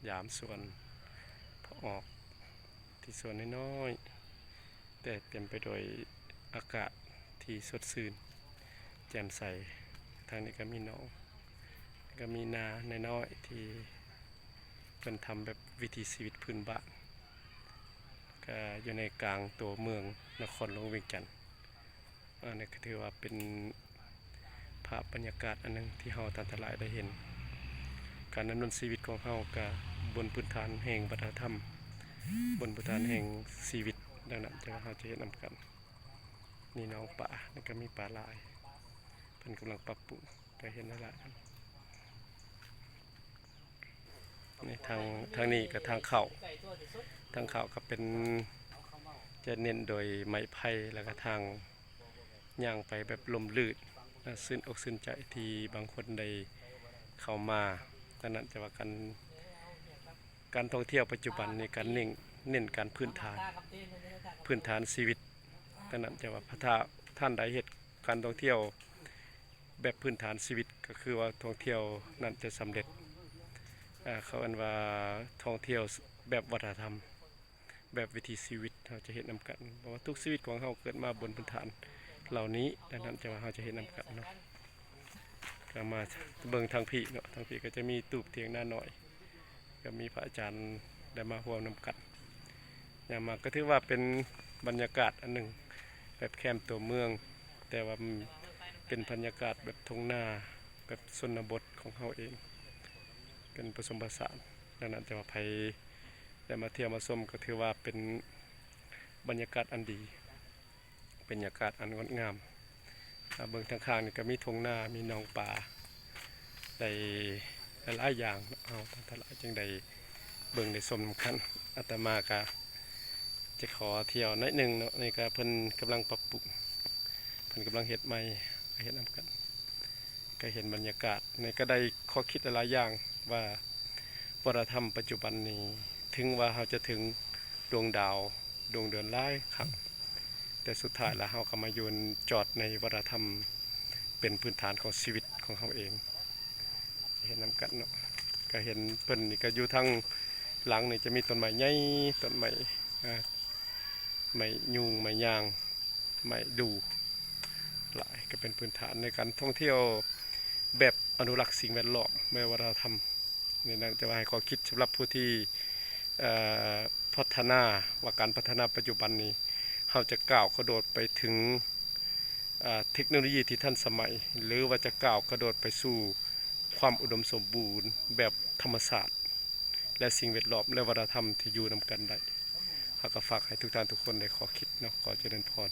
ຢາມສວນ ພໍອອກທີ່ສວນນ້ອຍໆ ແຕ່ເຕັມໄປດ້ວຍອາກາດທີ່ສົດຊື່ນແຈ່ມໃສ. ທາງນີ້ກໍມີໜອງ ກໍມີນານ້ອຍໆ ທີ່ເພິ່ນທຳແບບວິຖີຊີວິດພື້ນບ້ານ ກໍຢູ່ໃນກາງຕົວເມືອງນະຄອນຫຼວງວຽງຈັນ. ອັນນີ້ກໍຖືວ່າເປັນພາບບັນຍາກາດອັນໜຶ່ງທີ່ເຮົາທ່ານທັງຫຼາຍໄດ້ເຫັນ ການດຳເນີນຊີວິດຂອງເຮົາກະບົນພື້ນຖານແຫ່ງວັດທະນະທຳ ບົນພື້ນຖານແຫ່ງຊີວິດ. ດັ່ງນັ້ນຈະວ່າເຮົາຈະເຮັດນຳກັນ. ນີ້ໜອງປາ ແລ້ວກໍມີປາຫຼາຍ ເພິ່ນກຳລັງປັບປຸງ ກໍເຫັນຫຼາຍໆ ນີ້ທາງ ທາງນີ້ກໍທາງເຂົ້າ ທາງເຂົ້າກໍເປັນ ຈະເນັ້ນໂດຍໄມ້ໄຜ່ ແລ້ວກໍທາງຍ່າງໄປແບບລົມລື່ນ ແລະ ຊື່ນອົກຊື່ນໃຈທີ່ບາງຄົນໄດ້ເຂົ້າມາ. ດັ່ງນັ້ນຈະວ່າການ ການທ່ອງທ່ຽວປັດຈຸບັນນີ້ ການເນັ້ນ ເນັ້ນການພື້ນຖານ ພື້ນຖານຊີວິດ. ດັ່ງນັ້ນຈະວ່າ ຖ້າທ່ານໃດເຮັດການທ່ອງທ່ຽວແບບພື້ນຖານຊີວິດ ກໍຄືວ່າທ່ອງທ່ຽວນັ້ນຈະສຳເລັດ. ເຂົາເອີ້ນວ່າທ່ອງທ່ຽວແບບວັດທະນະທຳ ແບບວິຖີຊີວິດ ເຮົາຈະເຮັດນຳກັນ ເພາະວ່າທຸກຊີວິດຂອງເຮົາເກີດມາບົນພື້ນຖານເຫຼົ່ານີ້. ດັ່ງນັ້ນຈະວ່າເຮົາຈະເຮັດນຳກັນເນາະ. ກໍມາເບິ່ງທາງພີ້ເນາະ ທາງພີ້ກໍຈະມີຕູບຖຽງນານ້ອຍ ກໍມີພະອາຈານໄດ້ມາຮ່ວມນຳກັນ. ຍ່າງມາກໍຖືວ່າເປັນບັນຍາກາດອັນໜຶ່ງ ແບບແຄມຕົວເມືອງ ແຕ່ວ່າເປັນບັນຍາກາດແບບທົ່ງນາ ແບບຊົນນະບົດຂອງເຮົາເອງ ເປັນປະສົມປະສານ. ດັ່ງນັ້ນຈະວ່າໃຜໄດ້ມາທ່ຽວມາຊົມ ກໍຖືວ່າເປັນບັນຍາກາດອັນດີ ບັນຍາກາດອັນງົດງາມ. ເບິ່ງທາງຂ້າງນີ້ກໍມີທົ່ງນາ ມີໜອງປາ ໄດ້ຫຼາຍໆຢ່າງເນາະ ເຮົາທ່ານທັງຫຼາຍຈຶ່ງໄດ້ເບິ່ງໄດ້ຊົມນຳກັນ. ອາດຕະມາກໍຈະຂໍທ່ຽວໜ້ອຍໜຶ່ງເນາະ ນີ້ກໍເພິ່ນກຳລັງປັບປຸງ ເພິ່ນກຳລັງເຮັດໃໝ່ ເຮັດນຳກັນ ກໍເຫັນບັນຍາກາດ ນີ້ກໍໄດ້ຂໍ້ຄິດຫຼາຍໆຢ່າງວ່າ ວັດທະນະທຳປັດຈຸບັນນີ້ ເຖິງວ່າເຮົາຈະເຖິງດວງດາວ ດວງເດືອນຫຼາຍຄັ້ງ ແຕ່ສຸດທ້າຍແລ້ວເຮົາກໍມາຢູ່ຈອດໃນວັດທະນະທຳ ເປັນພື້ນຖານຂອງຊີວິດຂອງເຮົາເອງ. ຈະເຫັນນຳກັນເນາະ ກໍເຫັນເພິ່ນນີ້ກໍຢູ່ທາງຫຼັງນີ້ຈະມີຕົ້ນໄມ້ໃຫຍ່ ຕົ້ນໄມ້ ອາ ໄມ້ຍູງ ໄມ້ຍາງ ໄມ້ດູ່ຫຼາຍ ກໍເປັນພື້ນຖານໃນການທ່ອງທ່ຽວແບບອະນຸລັກສິ່ງແວດລ້ອມ ແບບວັດທະນະທຳ. ນີ້ນະ ຈະວ່າໃຫ້ຂໍ້ຄິດສຳລັບຜູ້ທີ່ ເອີ ພັດທະນາ ວ່າການພັດທະນາປັດຈຸບັນນີ້ ເຮົາຈະກ້າວກະໂດດໄປເຖິງ ເອີ ເທັກໂນໂລຢີທີ່ທັນສະໄໝ ຫຼືວ່າຈະກ້າວກະໂດດໄປສູ່ຄວາມອຸດົມສົມບູນແບບທຳມະຊາດ ແລະ ສິ່ງແວດລ້ອມ ແລະ ວັດທະນະທຳທີ່ຢູ່ນຳກັນໄດ້. ເຮົາກໍຝາກໃຫ້ທຸກທ່ານທຸກຄົນໄດ້ຂໍ້ຄິດເນາະ. ຂໍຈະເລີນພອນ.